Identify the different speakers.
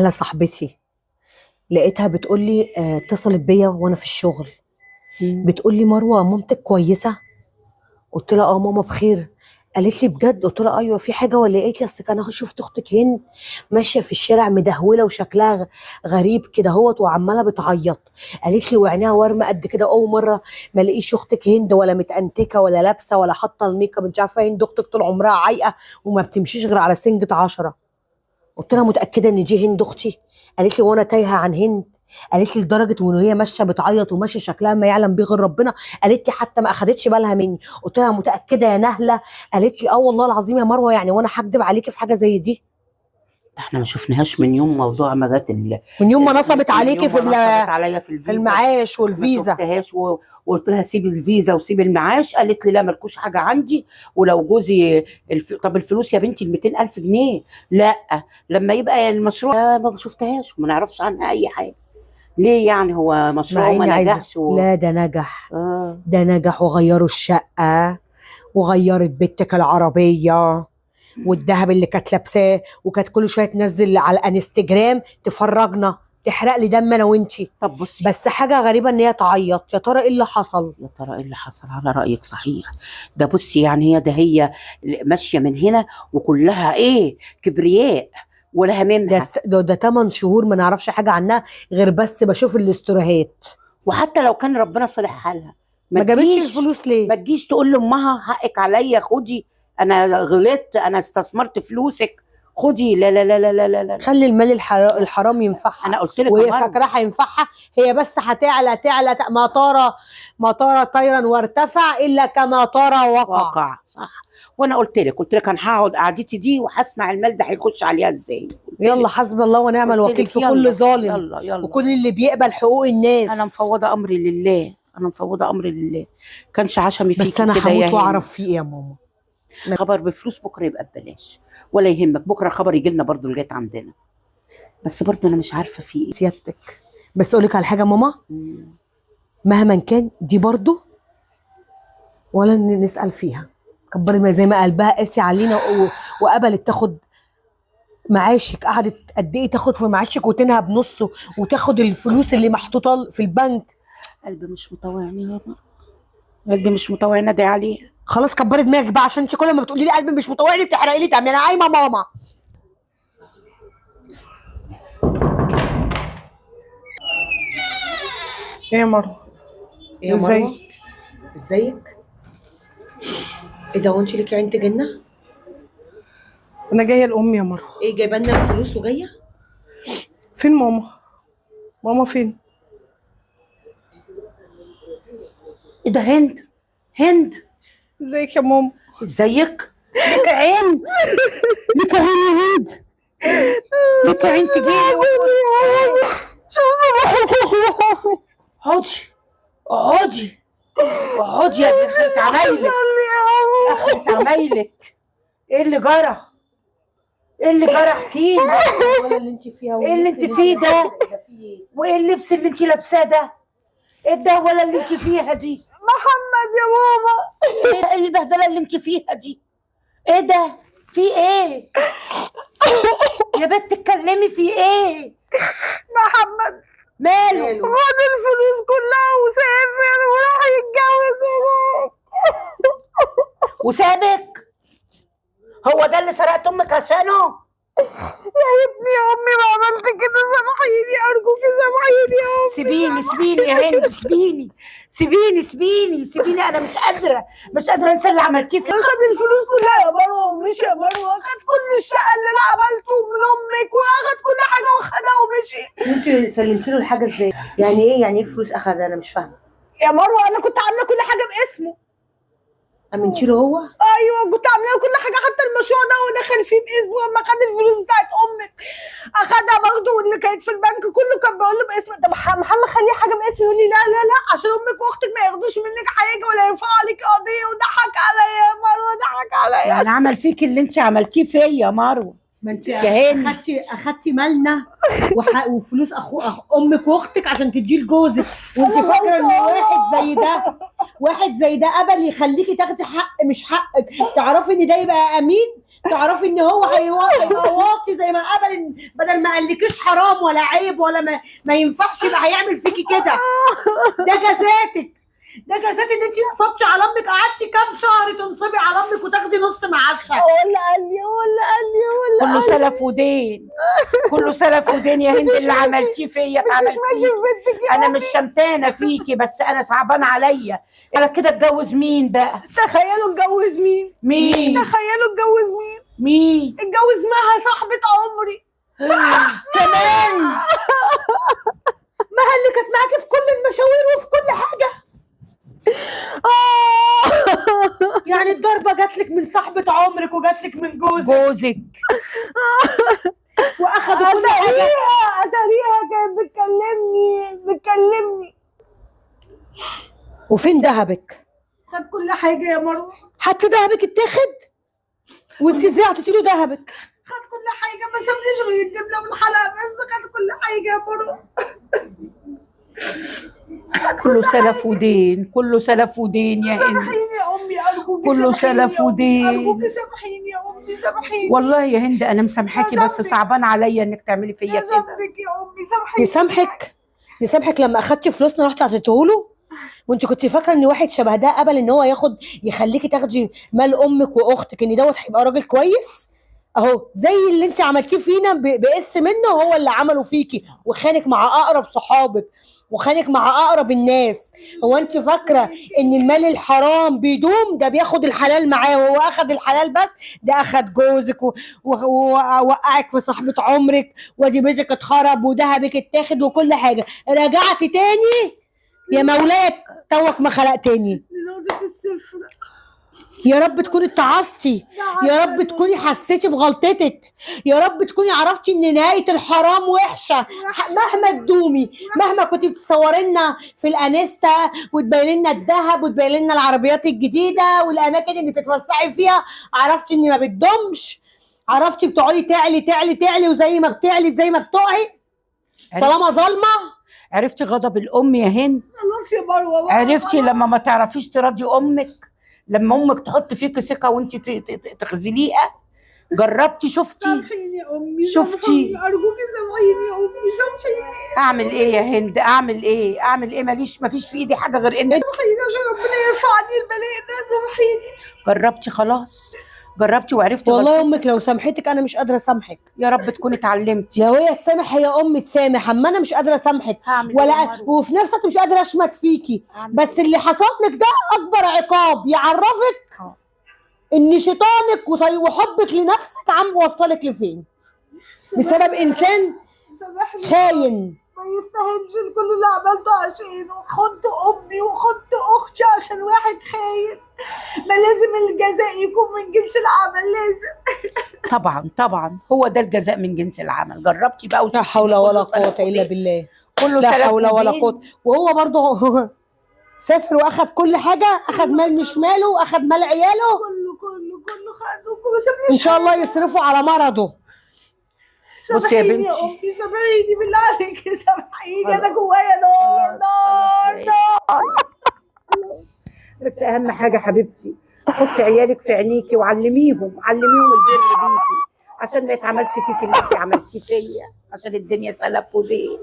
Speaker 1: على صاحبتي لقيتها بتقول لي اتصلت بيا وانا في الشغل. بتقول لي مروه مامتك كويسة؟ قلت لها اه ماما بخير. قالت لي بجد؟ قلت لها ايوه، في حاجة ولا ايه؟ قالت لي اصل انا شفت اختك هند ماشية في الشارع مدهوله وشكلها غريب كده اهوت وعماله بتعيط. قالت لي وعينيها ورمه قد كده، اول مرة ما الاقيش اختك هند ولا متانتكه ولا لابسه ولا حاطه الميك اب، انت عارفه هند اختك طول عمرها عايقه وما بتمشيش غير على سنجة 10. قلت لها متاكدة ان دي هند اختي؟ قالت لي وانا تايهه عن هند؟ قالت لي لدرجة وان هي ماشية بتعيط وماشية شكلها ما يعلم به غير ربنا. قالت لي حتى ما اخدتش بالها مني. قلت لها متاكدة يا نهله؟ قالت لي اه والله العظيم يا مروه، يعني وانا هكدب عليكي في حاجة زي دي؟
Speaker 2: احنا ما شفناهاش من يوم موضوع ما جت
Speaker 1: من يوم ما نصبت
Speaker 2: من
Speaker 1: عليكي
Speaker 2: يوم
Speaker 1: في
Speaker 2: ما نصبت عليا في
Speaker 1: في
Speaker 2: الفيزا.
Speaker 1: المعاش والفيزا.
Speaker 2: ما شفتهاش وقلت لها سيبي الفيزا وسيبي المعاش، قالت لي لا مالكوش حاجة عندي، ولو جوزي طب الفلوس يا بنتي ال 200,000 جنيه، لا لما يبقى المشروع ما شفتهاش وما نعرفش عنها اي حاجة. ليه يعني هو مشروع
Speaker 1: مع
Speaker 2: ما
Speaker 1: إني عايزة-
Speaker 2: نجحش
Speaker 1: لا ده نجح.
Speaker 2: آه.
Speaker 1: ده نجح وغيروا الشقة وغيرت بنتك العربية والذهب اللي كانت لابساه، وكانت كل شوية تنزل على الانستجرام تفرجنا تحرق لي دم انا وانتي.
Speaker 2: طب بصي،
Speaker 1: بس حاجة غريبة ان هي تعيط، يا ترى ايه اللي حصل؟
Speaker 2: يا ترى ايه اللي حصل؟ على رايك صحيح. ده بصي يعني هي ده هي ماشية من هنا وكلها ايه كبرياء ولا هممها.
Speaker 1: ده 8 شهور ما نعرفش حاجة عنها غير بس بشوف الاستوريهات.
Speaker 2: وحتى لو كان ربنا صالح حالها
Speaker 1: ما جابتش الفلوس ليه؟
Speaker 2: ما تجيش تقول لامها حقك عليا، خدي انا غلطت، انا استثمرت فلوسك، خدي. لا لا لا لا لا لا, لا.
Speaker 1: خلي المال الحرام ينفعها.
Speaker 2: انا قلت لك
Speaker 1: وهي
Speaker 2: يا مروة.
Speaker 1: فاكراها هينفعها، هي بس هتعلى تعلى ما طار ما طار طيرا وارتفع الا كما طار وقع.
Speaker 2: وقع صح. وانا قلت لك انا هقعد قعدتي دي وهسمع المال ده هيخش عليها ازاي.
Speaker 1: يلا حسب الله ونعم
Speaker 2: قلت
Speaker 1: الوكيل
Speaker 2: لك
Speaker 1: في
Speaker 2: يلا،
Speaker 1: كل ظالم
Speaker 2: يلا يلا
Speaker 1: وكل اللي بيقبل حقوق الناس.
Speaker 2: انا مفوضة امري لله، انا مفوضة امري لله. كانش عشمي فيكي
Speaker 1: بس انا
Speaker 2: كده يا
Speaker 1: هموت
Speaker 2: هند.
Speaker 1: واعرف فيه ايه يا ماما.
Speaker 2: خبر بفلوس بكره يبقى ببلاش، ولا يهمك بكره خبر يجي لنا برضه لغاية عندنا. بس برضه انا مش عارفه في ايه.
Speaker 1: سيادتك بس اقول لك على حاجة ماما، مهما كان دي برضه ولا نسال فيها. كبري ما زي ما قلبها قاسي علينا وقبلت تاخد معاشك، قعدت قد ايه تاخد في معاشك وتنهب نصه وتاخد الفلوس اللي محطوطة في البنك.
Speaker 2: قلبي مش مطوعني يا ماما، قلبي مش مطوعني ادعي عليها.
Speaker 1: خلاص كبري دماغك بقى، عشان انت كل ما بتقولي لي قلبي مش مطوعني بتحرقي لي دمي. انا قايمة ماما.
Speaker 3: ايه يا مروه؟
Speaker 1: ايه يا مروه؟
Speaker 3: ازيك؟
Speaker 1: ازيك؟ ايه ده، هو انت ليكي عين تجنة؟
Speaker 3: انا جاية لامي يا مروه.
Speaker 1: ايه جايبه لنا الفلوس وجاية؟
Speaker 3: فين ماما؟ ماما فين؟
Speaker 2: ايه ده هند؟ هند
Speaker 3: ازيك يا ماما؟
Speaker 2: ازيك؟ لك عين، لك عين يا هند، لك عين تجيلي. اقعدي اقعدي اقعدي يا اخرة عمايلك، اخرة عمايلك. ايه اللي جرى؟ ايه اللي جرى؟ احكيلي.
Speaker 1: ولا اللي انت فيها
Speaker 2: ايه اللي انت فيه ده؟ وايه اللبس اللي انت لابساه ده؟ ايه الدهوله اللي انت فيها دي؟
Speaker 3: محمد يا ماما.
Speaker 2: ايه البهدله اللي انت فيها دي؟ ايه ده؟ في ايه؟ يا بنت اتكلمي، في ايه؟
Speaker 3: محمد
Speaker 2: ماله؟
Speaker 3: خد الفلوس كلها وسافر وراح يتجوز هناك.
Speaker 2: وسابك؟ هو ده اللي سرقت امك عشانه؟
Speaker 3: يا ابني يا امي ما عملت كده، سامحيني ارجوكي، سامحيني يا امي.
Speaker 2: سيبيني سيبيني يا هند، سيبيني سيبيني سيبيني سيبيني، انا مش قادرة، مش قادرة انسى اللي عملتيه في.
Speaker 3: خد الفلوس كلها يا مروه ومشي يا مروه، خد كل الشقة اللي انا عملته من امك واخد كل حاجة وخدها ومشي.
Speaker 1: وانت سلمتي له الحاجة ازاي؟ يعني ايه يعني ايه الفلوس اخدها؟ انا مش فاهمه.
Speaker 3: يا مروه انا كنت عامله كل حاجة باسمه.
Speaker 1: امنتي له هو؟
Speaker 3: ايوه كنت عامله كل حاجة، حتى المشروع ده هو دخل فيه باسمه. لما خد الفلوس بتاعت امك اخدها برضه، واللي كانت في البنك كله كان بيقول له باسمه. طب محمد خليه حاجة باسمي، يقول لي لا لا لا عشان امك واختك ما ياخدوش منك حاجة ولا يرفعوا عليك قضية. وضحك عليا يا مروه، ضحك عليا.
Speaker 2: يعني عمل فيك اللي انت عملتيه فيا يا مروه.
Speaker 1: ما انت
Speaker 2: يا هند.
Speaker 1: اخدتي مالنا وفلوس امك واختك عشان تديه لجوزك، وانت فاكره ان واحد زي ده قبل يخليكي تاخدي حق مش حقك. تعرفي ان ده يبقى امين؟ تعرفي ان هو هيبقى واطي زي ما قبل، بدل ما قالكيش حرام ولا عيب ولا ما ينفعش يبقى هيعمل فيكي كده. ده جزاتك، ده جزات ان انت نصبتي على امك، قعدتي كام شهر تنصبي على امك وتاخدي نص معاشها.
Speaker 3: هو اللي قال لي، هو اللي قال لي، هو اللي
Speaker 2: كله سلف ودين، كله سلف ودين يا هند اللي عملتيه فيا
Speaker 3: مش
Speaker 2: اتعمل
Speaker 3: ماشي
Speaker 2: فيكي.
Speaker 3: في بنتك يا
Speaker 2: انا مش شمتانه فيكي، بس انا صعبان عليا. على كده اتجوز مين بقى؟
Speaker 3: تخيلوا اتجوز مين؟
Speaker 2: مين؟
Speaker 3: تخيلوا اتجوز مين؟
Speaker 2: مين؟
Speaker 3: اتجوز مها صاحبة عمري.
Speaker 2: كمان
Speaker 1: مها اللي كانت معاكي في كل المشاوير وفي كل حاجة. يعني الضربة جاتلك من صاحبه عمرك وجاتلك من جوزك،
Speaker 2: جوزك
Speaker 1: واخدوا كل حاجة.
Speaker 3: اتاريها كانت بتكلمني.
Speaker 1: وفين ذهبك؟
Speaker 3: خد كل حاجة يا مروه،
Speaker 1: حتى ذهبك اتاخد؟ وانت ازاي اعطيتي له ذهبك؟
Speaker 3: خد كل حاجة، ما سابليش غير الدبله والحلقة بس، خد كل حاجة يا مروه.
Speaker 2: كله سلف ودين، كله سلف ودين يا هند.
Speaker 3: سامحيني يا امي، ارجوكي
Speaker 2: كله
Speaker 3: سامحيني
Speaker 2: سلف
Speaker 3: يا أمي،
Speaker 2: ودين.
Speaker 3: ارجوكي سامحيني يا امي، سامحيني.
Speaker 2: والله يا هند انا مسامحاكي،
Speaker 3: يا
Speaker 2: بس
Speaker 3: ذنبك.
Speaker 2: صعبان عليا انك تعملي فيا
Speaker 3: يا
Speaker 2: كده.
Speaker 3: ذنبك يا امي، سامحيني.
Speaker 1: يسامحك؟ يسامحك لما اخدتي فلوسنا رحتي اعطيته له؟ وانت كنت فاكره ان واحد شبه ده قبل ان هو ياخد يخليكي تاخدي مال امك واختك، ان دوت هيبقى راجل كويس؟ اهو زي اللي انت عملتيه فينا بقس منه هو اللي عمله فيكي، وخانك مع اقرب صحابك وخانك مع اقرب الناس. هو انت فاكره ان المال الحرام بيدوم؟ ده بياخد الحلال معاه، وهو اخد الحلال بس، ده اخد جوزك ووقعك في صاحبه عمرك، وادي بيتك اتخرب وذهبك اتاخد وكل حاجة. رجعتي تاني يا مولاي توك ما خلقتني.
Speaker 3: لنقطة الصفر.
Speaker 1: يا رب تكوني اتعظتي، يا رب تكوني حسيتي بغلطتك، يا رب تكوني عرفتي ان نهاية الحرام وحشة مهما تدومي، مهما كنت بتصوري لنا في الانستا وتبين لنا الذهب وتبين لنا العربيات الجديدة والاماكن اللي بتتوسعي فيها، عرفتي ان ما بتدومش، عرفتي بتقعدي تعلي تعلي تعلي، وزي ما بتعلي زي ما بتقعي طالما ظالمه.
Speaker 2: عرفتي غضب الام يا هند؟
Speaker 3: خلاص يا مروه بقى،
Speaker 2: عرفتي
Speaker 3: خلاص.
Speaker 2: لما ما تعرفيش تراضي امك، لما امك تحط فيك ثقة وانت تخذليها؟ جربتي؟ شفتي؟
Speaker 3: سامحيني يا امي،
Speaker 2: شفتي؟
Speaker 3: سامحيني، ارجوكي سامحيني يا امي، سامحيني.
Speaker 2: اعمل ايه يا هند؟ اعمل ايه؟ اعمل ايه؟ ماليش، مفيش في ايدي حاجة غير ان
Speaker 3: سامحيني عشان ربنا يرفع عني البلاء ده، سامحيني.
Speaker 2: جربتي خلاص، جربتي وعرفتي
Speaker 1: والله
Speaker 2: غلطتك.
Speaker 1: امك لو سامحتك انا مش قادرة اسامحك.
Speaker 2: يا رب تكوني اتعلمتي.
Speaker 1: لو هي تسامح هي امي تسامح، اما انا مش قادرة اسامحك
Speaker 2: هعمل إيه يا
Speaker 1: ولا
Speaker 2: مروة؟
Speaker 1: وفي نفس الوقت مش قادرة اشمت فيكي.
Speaker 2: هعمل
Speaker 1: بس
Speaker 2: إيه؟
Speaker 1: اللي حصل لك ده اكبر عقاب يعرفك ان شيطانك وحبك لنفسك عم وصلك لفين، بسبب انسان
Speaker 3: سامحني
Speaker 1: خاين.
Speaker 3: ما يستاهلش كل اللي عملته عشانه. خنت امي وخنت اختي عشان واحد خاين. ما لازم الجزاء يكون من جنس العمل، لازم.
Speaker 2: طبعا طبعا هو ده الجزاء من جنس العمل. جربتي بقى
Speaker 1: لا حول ولا قوة الا بالله،
Speaker 2: كله
Speaker 1: لا
Speaker 2: سلف
Speaker 1: حول ولا
Speaker 2: ودين.
Speaker 1: قوة. وهو برضه سافر واخد كل حاجة، اخد مال مش ماله واخد مال عياله.
Speaker 3: كله كله كله خدوه، ما سابليش
Speaker 1: ان شاء الله يصرفوا على مرضه.
Speaker 2: بصي يا
Speaker 3: سامحيني
Speaker 2: بنتي.
Speaker 3: يا امي، سامحيني بالله عليكي، سامحيني. انا جوايا نار نار نار.
Speaker 2: بس اهم حاجة حبيبتي حطي عيالك في عينيكي وعلميهم، علميهم البر بيكي عشان ما يتعملش فيكي اللي انت عملتيه فيا، عشان الدنيا سلف ودين.